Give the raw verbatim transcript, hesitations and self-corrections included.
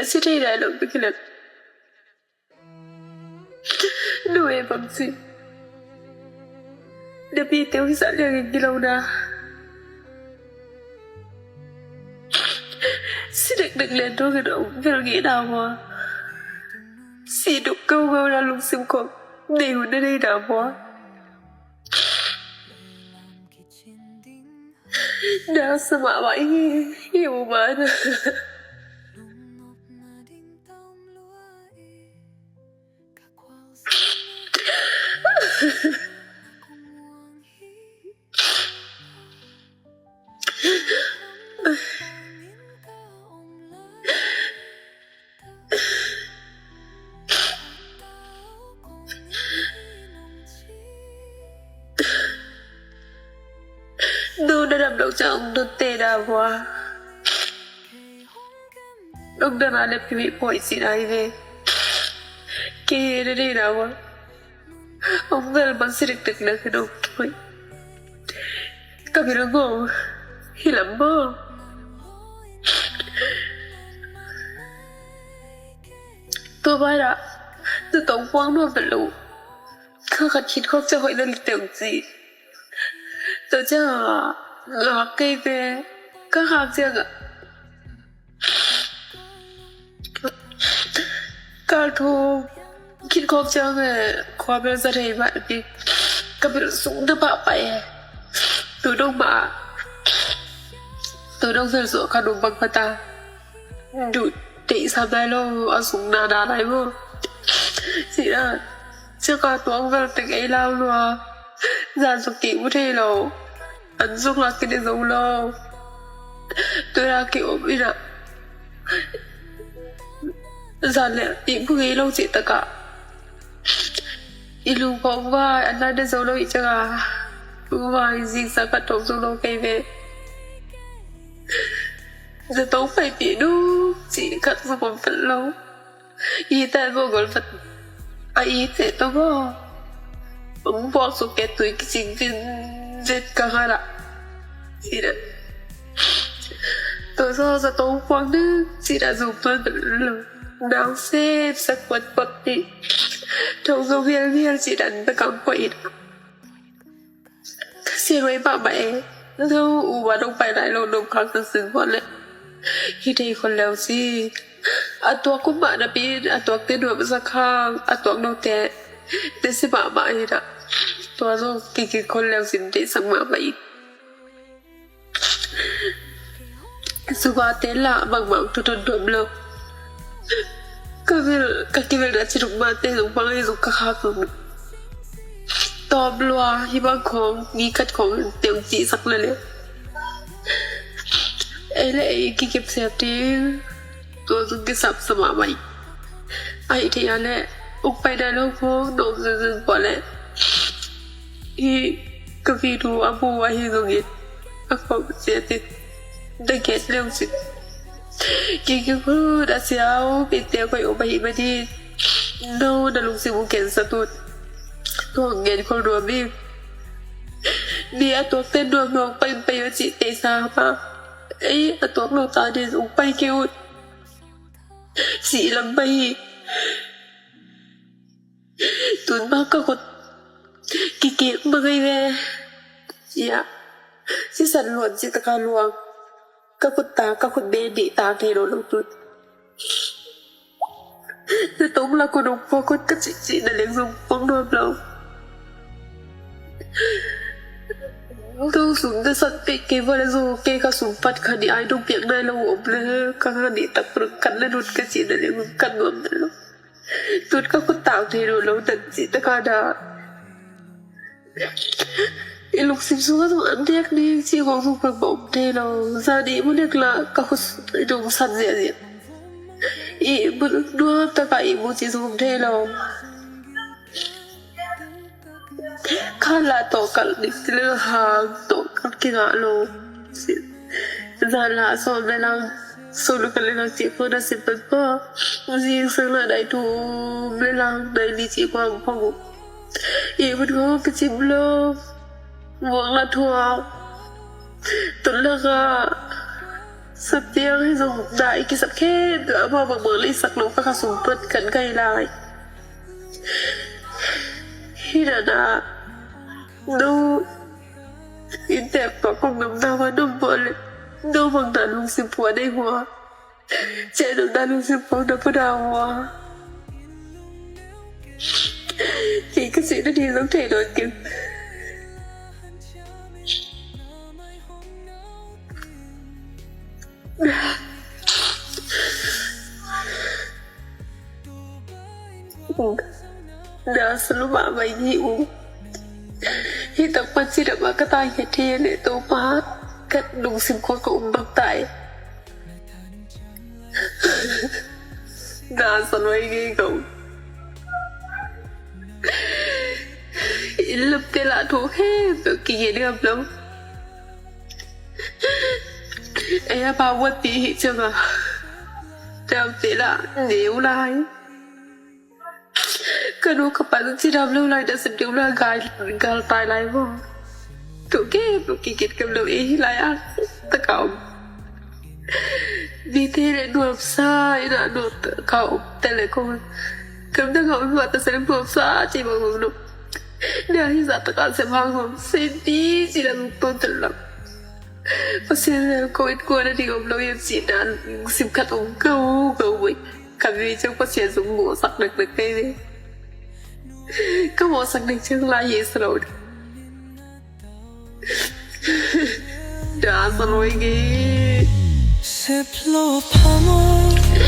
A si thei nai lo bek hi lel. Nu e, bangci na pite uh hi zah liangin gilo na. Si dekdek lian dongin hong vel ngei na maw? Si duk kaungau na lungsim khawng nei hun na nei na maw? Na sa mahmah hi, hi uh mah na. Nu na dam lo ciang nunte na vua. Nong na na lep hi mi puai si na hi ve. Kei na dei na vua. Hong vel bang si dekdek na khin hong kiphoih. Ka bil ngong hi lam maw? Tua bai dah zatong puang nuam vet lo. Kha khat khit khawk ciang hoih na li teng ci. Tua ciang a ngak kei ve. Ka ngak ciang a kal thu khit khawk ciang e, khua bel za thei mah ding. Ka bil sung na pah pah e. Tu dong mah tu dong vel suah ka dum bang pata. Duh teih sam nai lo, a sung na na nai maw? Ci na ciang ka tuang vel tek ei lau lua. Zan suk kik mu thei lo. An zong lak kine zo lo. Tua na ki om ina. Zan le i bu ngei lo cih taka i lungkong vai an na de zo lo i caka. Vai zingsa ka tawng zo lo kei ve. Zatong paipih nu cih khat zong om vet lo. I te bo gol vet. A i te to bo. Ong buak su ke tui kicing vin vet ka ngala. Sida. To so zatong puak ding sida zu puak vet lo. Nau se sa kuat kuat ti. Tong zo vial vial sida ta kam ko ina. Ka sia ruai mahmah e. Zo u va dong pai lai lo nom khang sa sin vuan le. Hi thei khol leu si. A tuak kum mah napi in a tuak te nuam a sa khang a tuak no te. Te si mahmah hi na. Tua zo kiki khol leu sin te sang mahmah in. Suba te la bangmah thu thon tuam lo. Ka vil ka kivel na ci ruk ma te zong pang ei zong ka khak zong. Tawm lua hi bang khawng ngi khat khawng te ong ci sak le le. Ei le ei kikip siap ding. Tua zong kisap sa mahmah. Ai thei a le uk pai dai lo khawng nong zun zun pua le. Hi ka video a bu a hi zong in. A khawng sia tin. Da get leu sin. Kiki khut a siau pite koi um a hi ma din. No na lungsim u ken sa tut. Tuang ngen khol nuam ing. Mi a tuak ten nuam nuam pai pai a cih te sa ma. Ei a tuak lo ta din ung pai kei ut. Cih lam pai hi. Tun ma ka khut kikik ma ngai ve. Cia sisan luan cih taka luang. Ka khut ta ka khut be dih ta thei lo lo tun. Na tong la ko nong puak khut ka cih cih na leng zong puak nuam lo. Tong sum na sat pek kei va le zo kei ka sum pat kha ni ai dong piak nai lo om le ka kha ni tak prung kat le nut ka cih na leng zong kat nuam na lo. Tut ka khut tang thei lo lo nan cih taka da. I lungsim sungah zong an diak ding cih khawng zong peuhmah om thei lo. Zan i mu dek lah ka khut i dong san ziahziah. I mu nuam takah i mu cih zong om thei lo. Khan lah tawhkalh ding ci le hang tawhkalh kingah lo. Zan lah sawm le lang sawm le khat le lang cih khawng na sim pan pah. Zingsang lah nai thum le lang nai li cih khawng phong uh. I mun khawng kicim lo. Muang lah thuak. Tun lakah Sap tiang hi zong na i kisap khempeuh amau bangmah lei sak lo ka kha sung pan kan kai lai. Hi na na no in tek pa kong nom na hua nom pua le no bang na lungsim pua nei hua. Ceh no na lungsim pua na pua na hua. Kei ka sih na ni zong thei don kim. Na sulu mahmah hi uh. Hi tak pan cidam a ka tai khe thei le Topa ka lungsim khua ka um bang tai. Na sa loi ngei ko. In lam te la thu he pe ki ge de lo. Ei a pa wat ti hi chang a. Dam te la neu lai. Ka nu ka pa ci dam lo lai da sep deu la gal gal tai lai mo. Tu ke tu ki kit kam lo ei hi lai a. Ta ka om. Mi te le nuam sa ina nuam ka om te le ko. Kam da ka om ma ta se le nuam sa ci ma ko lo. Na hi sa ta ka se ma ko se ti ci la ko te la. Pasian le ko it ko na di om lo yem ci na sim khat om ko ko wei. Ka mi ciang Pasian zong mawhsak dekdek kei ve. Ka mawhsak dek ciang lai hi sa lo. Da sa loi kei. Sep lo pha maw.